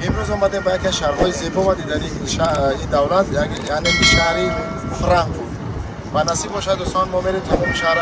Имрӯз омадем ба яке аз шаҳрҳои зебо ва дидани ин давлат, яъне шаҳри Франкфурт. Ва насиб бошад дӯстон, мо мерем тамоми шаҳр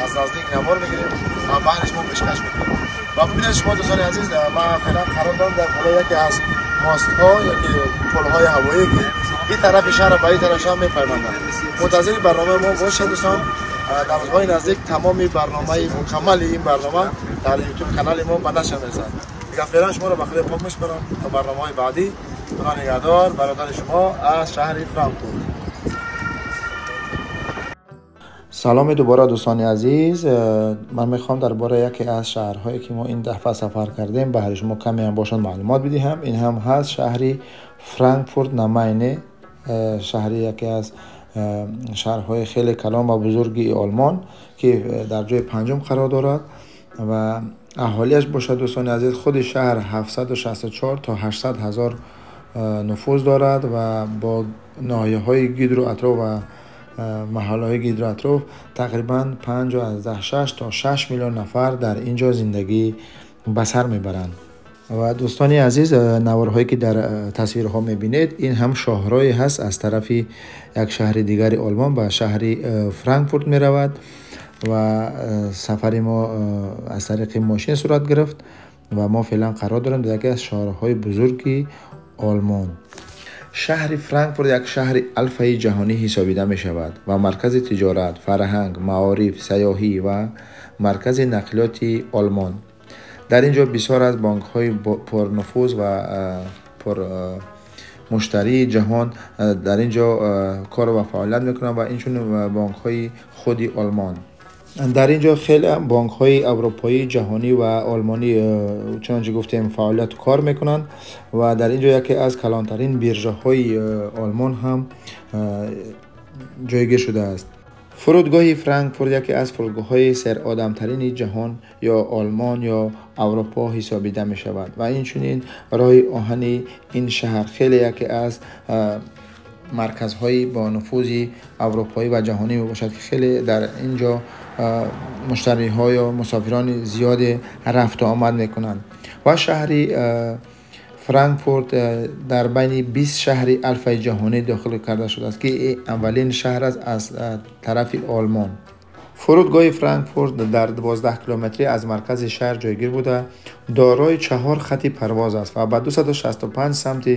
аз наздик навор мегирем ва баҳри шумо пешкаш мекунем. Ва бибинед шумо дӯстони азиз, ман феълан қарор дорам дар болои яке аз мостҳо, яке пулҳои ҳавоӣ ки ин тарафи шаҳр ба ин тараф шаҳр мепайванданд. Мунтазири барномаи мо бошед дӯстон. Дар рӯзҳои наздик тамоми барномаи мукаммали ин барнома дар YouTube канали мо ба нашр мерасад. Дигар феълан шуморо ба худои пок месупорам то барномаҳои баъдӣ. Худо нигаҳдор, бародари шумо аз шаҳри Франкфурт. Саломи дубора дӯстони азиз. Ман мехоҳам дар бораи яке аз шаҳрҳое ки мо ин дафъа сафар кардем баҳри шумо каме ҳам бошад маълумот бидиҳам. Ин ҳам ҳаст шаҳри Франкфурт на Майне, шаҳри яке аз шаҳрҳои хеле калон ва бузурги Олмон ки дар ҷои панҷум қарор дорад ва аҳолиаш бошад дӯстони азиз, худи шаҳр 764 то 800 ҳазор нуфуз дорад ва бо ноҳияҳои гирду атроф ва маҳаллаҳои гирду атроф тақрибан 5,6 то 6 миллион нафар дар ин ҷо зиндагӣ ба сар мебаранд. Ва дӯстони азиз, наворҳое ки дар тасвирҳо мебинед, ин ҳам шоҳроҳе ҳаст аз тарафи як шаҳри дигари Олмон ба шаҳри Франкфурт меравад ва сафари мо аз тариқи мошин сурат гирифт ва мо феълан қарор дорем дар яке аз шаҳрҳои бузурги Олмон. Шаҳри Франкфурт як шаҳри алфаи ҷаҳонӣ ҳисобида мешавад ва маркази тиҷорат, фарҳанг, маориф, сайёҳӣ ва маркази нақлиёти Олмон. Дар ин ҷо бисёр аз бонкҳои пурнуфуз ва пурмуштарии ҷаҳон дар ин ҷо кор ва фаъолият мекунанд ва инчунин бонкҳои худи Олмон. Дар ин ҷо хеле бонкҳои аврупоӣ, ҷаҳонӣ ва олмонӣ чунончи гуфтем фаъолият кор мекунанд ва дар ин ҷо яке аз калонтарин биржаҳои Олмон ҳам ҷойгир шудааст. Фурудгоҳи Франкфурт яке аз фурудгоҳҳои серодамтарини ҷаҳон ё Олмон ё Аврупо ҳисобида мешавад ва инчунин роҳи оҳани ин шаҳр хеле яке аз марказҳои бо нуфузи аврупоӣ ва ҷаҳонӣ мебошад ки хеле дар ин ҷо муштариҳо ё мусофирони зиёде рафту омад мекунанд. Ва шаҳри Франкфурт дар байни 20 шаҳри алфаи ҷаҳонӣ дохил карда шудааст ки аввалин шаҳр аст аз тарафи Олмон. Фурудгоҳи Франкфурт дар 12 километрӣ аз маркази шаҳр ҷойгир буда, дорои 4 хати парвоз аст ва ба 265 самти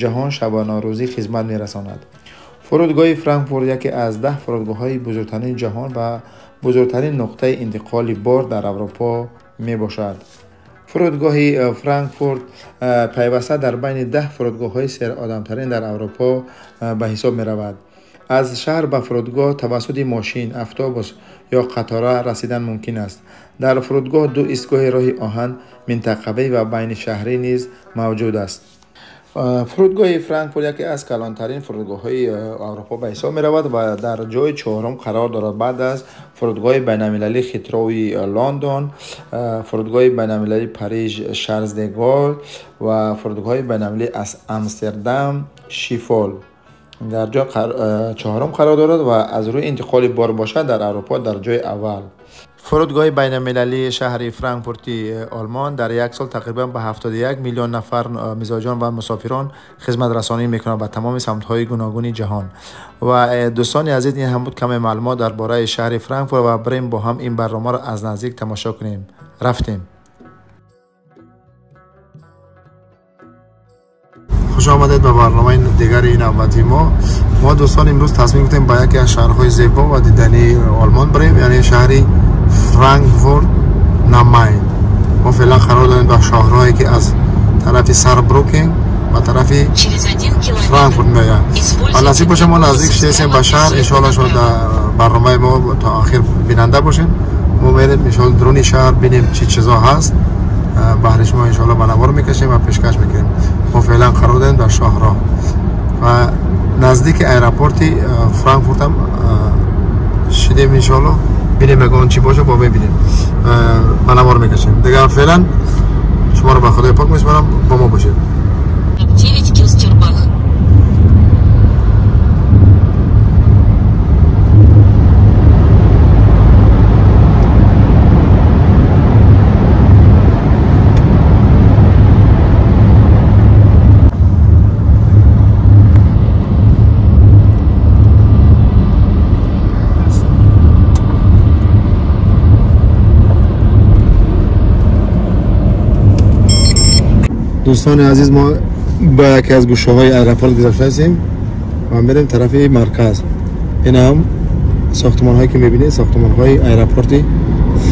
ҷаҳон шабонарӯзӣ хизмат мерасонад. Фурудгоҳи Франкфурт яке аз 10 фурудгоҳҳои бузургтарини ҷаҳон ва бузургтарин нуқтаи интиқоли бор дар Аврупо мебошад. Фурудгоҳи Франкфурт пайваста дар байни 10 фурудгоҳҳои серодамтарин дар Аврупо ба ҳисоб меравад. Аз шаҳр ба фурудгоҳ тавассути мошин, автобус ё қатора расидан мумкин аст. Дар фурудгоҳ ду истгоҳи роҳи оҳан, минтақавӣ ва байнишаҳрӣ низ мавҷуд аст. Фурудгоҳи Франкфурт яке аз калонтарин фурудгоҳҳои Аврупо ба ҳисоб меравад ва дар ҷои чорум қарор дорад баъд аз фурудгоҳи байналмилалии Хитрои Лондон, фурудгоҳи байналмилалии Париж Шарлз де Голл ва фурудгоҳи байналмилалии аз Амстердам Шифол. Дар ҷои чорум қарор дорад ва аз рӯи интиқоли бор бошад дар Аврупо дар ҷои аввал. Фурудгоҳи байналмилалии шаҳри Франкфурти Олмон дар як сол тақрибан ба 71 миллион нафар мизоҷон ва мусофирон хизматрасонӣ мекунад ба тамоми самтҳои гуногуни ҷаҳон. Ва дӯстони азиз, ин ҳам буд каме маълумот дар бораи шаҳри Франкфурт ва бирем бо ҳам ин барномаро аз наздик тамошо кунем. Рафтем. Хуш омадед ба барномаи дигари навбати мо. Мо дӯстон имрӯз тасмим гирифтем ба яке аз шаҳрҳои зебо ва дидании Олмон бирем, яъне шаҳри Франкфурт на Майн. Мо феълан қарор дорем дар шоҳроҳе ки аз тарафи Сарбрюкен ба тарафи Франкфурт меояд. Ва насиб боша мо наздик шудем ба шаҳр. Иншоалло шумо дар барномаи мо то охир бинанда бошед. Мо мерем иншоалло даруни шаҳр бинем чӣ чизо ҳаст. Баҳри шумо иншоалло ба навор мекашем ва пешкаш мекунем. Мо феълан қарор дорем дар шоҳроҳ ва наздики аэропорти Франкфурт ҳам шидем иншоалло. Бинем ягон чӣ боша, бо мебинем, ба навор мекашем. Дигар феълан шуморо ба Худои пок месупорам, бо мо бошед. دوستان عزیز، ما با یکی از گوشه های airport گذشته هستیم و میریم طرف مرکز. این هم ساختمان هایی که میبینید ساختمان های airport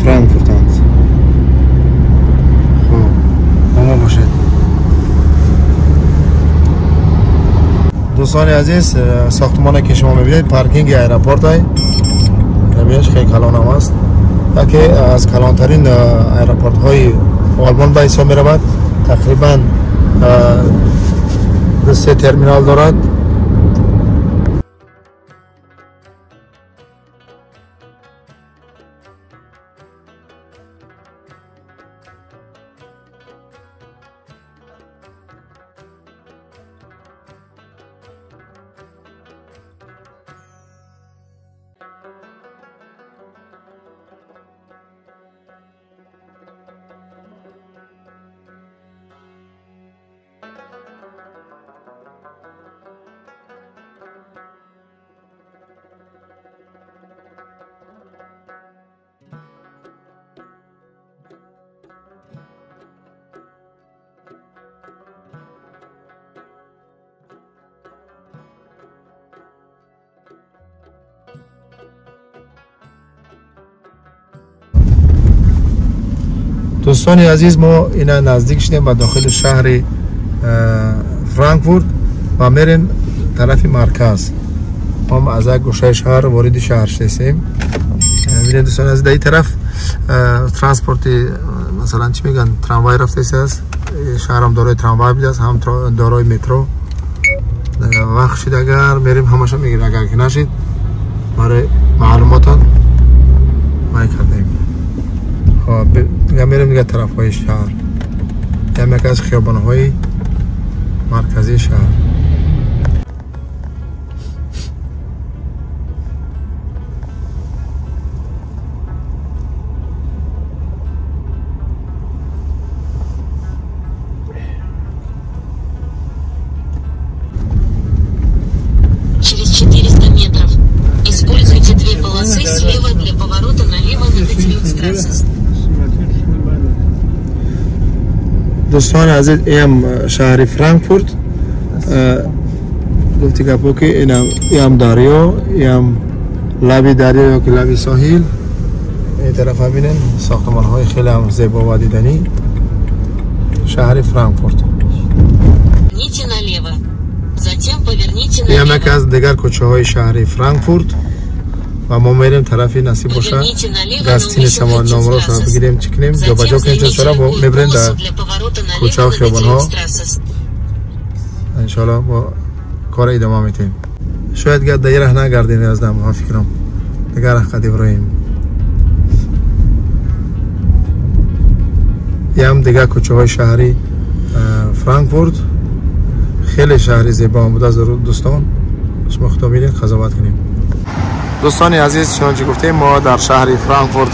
فرانکفورت هست. خب با ما باشید. دوستان عزیز، ساختمانی که شما میبینید پارکینگ airport های خیلی کلان هم است، یکی از کلانترین airport های آلمان به حساب میرود. تقریبا 3 ترمینال دارد. دوستان عزیز، ما اینا نزدیک شدیم به داخل شهر فرانکفورت و میریم طرف مرکز. ما از یک گوشه شهر وارد شهر شدیم. میبینید دوستان عزیز، در این طرف transport مثلا چی میگن، تراموای رفته است. شهر هم دارای تراموای بوده است، هم دارای مترو. وقت شد اگر میریم همش میگیریم، اگر که نشید برای معلوماتان ما کردیم. خب میریم دیگه طرف های شهر، یکی از خیابان های مرکزی شهر. Через 400 метров используйте две полосы слева для поворота налево на Гатилюкстрассе. دوستان عزیز، این شهر فرانکفورت. گفتی گپو که این دریا، این لبی دریا یا که لبی ساحل. این طرف هم ببینین ساختمان های خیلی هم زیبا و دیدنی شهر فرانکفورت. این یکی از دیگر کوچه های شهر فرانکفورت و ما میریم طرف نصیب باشه گستین سامان نامرو شما بگیریم چی کنیم جابجا کنیم چون سرا میبریم در کوچه و خیابان ها. انشالله با کار ادامه میتیم. شاید گرد در راه نگردیم از دم ها فکرم دیگر راه قدیم رویم. یه هم دیگر کوچه های شهری فرانکفورت. خیلی شهری زیبا هم بوده از دوستان، شما خدا میرین قضاوت کنیم. دوستان عزیز، چنانچه گفتیم ما در شهر فرانکفورت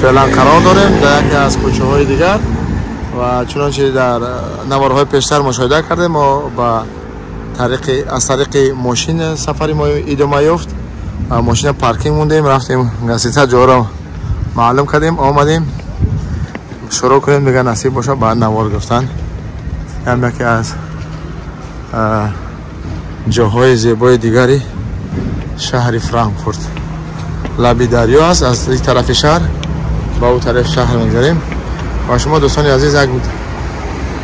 فعلا قرار داریم در یکی از کوچه های دیگر و چنانچه در نوارهای پیشتر مشاهده کردیم ما با از طریق ماشین سفری ما ادامه یافت. ماشین پارکینگ موندیم، رفتیم گسیتا جا را معلوم کردیم، آمدیم شروع کنیم دیگه نصیب باشه بعد نوار گفتن. هم یکی از جاهای زیبای دیگری شهر فرانکفورت. لبی دریا است، از این طرف شهر با او طرف شهر میگذریم و شما دوستان عزیز یک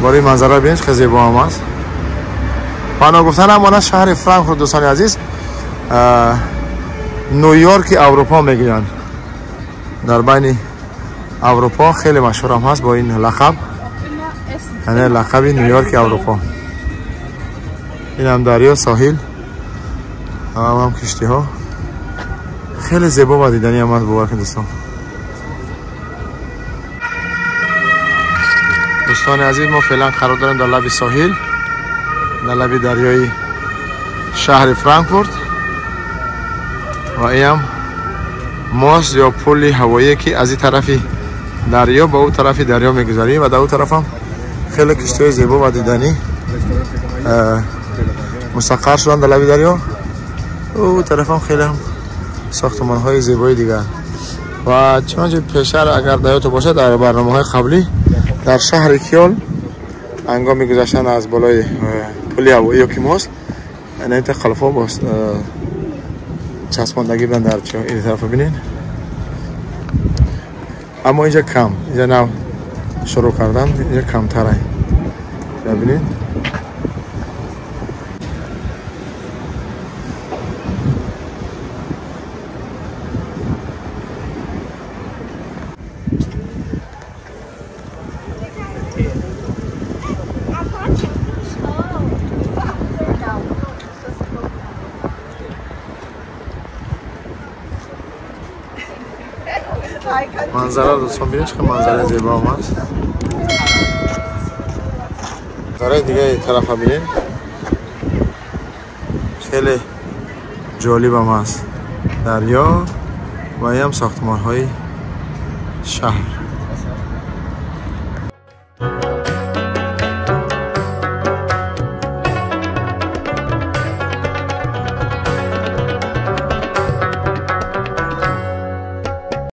برای منظره ببینید خیلی زیبا هم است. بنا گفتن هم شهر فرانکفورت دوستان عزیز نیویورک اروپا میگویند. در بین اروپا خیلی مشهور هم هست با این لقب، یعنی لقب نیویورک اروپا. این هم دریا، ساحل، هم کشتی ها خیلی زیبا و دیدنی هم هست. باور کنید دوستان. دوستان عزیز، ما فعلا قرار داریم در لب ساحل، در لب دریای شهر فرانکفورت و این هم ماست یا پل هوایی که از این طرف دریا به اون طرف دریا میگذاری و در اون طرف هم خیلی کشتی های زیبا و دیدنی مستقر شدن در لب دریا. او طرف هم خیلی هم ساختمان های زیبای دیگر. و چنانچه پیشتر اگر در یادتون باشه در برنامه های قبلی در شهر کیل Ҳангоми гузаштан аз болои пули ҳавоӣ ё ки мост, ин қалфҳо боз часпондагӣ буданд дар ин тараф, бинед. Аммо инҷа кам, инҷа нав шурӯъ кардан, инҷа камтар. Бинед. Манзара дӯстон, бинед, чӣ манзараи зебо аст. Манзараи дигаи тарафа бинед, хеле ҷолибам аст. Дарё ва ям сохтмонҳои шаҳр.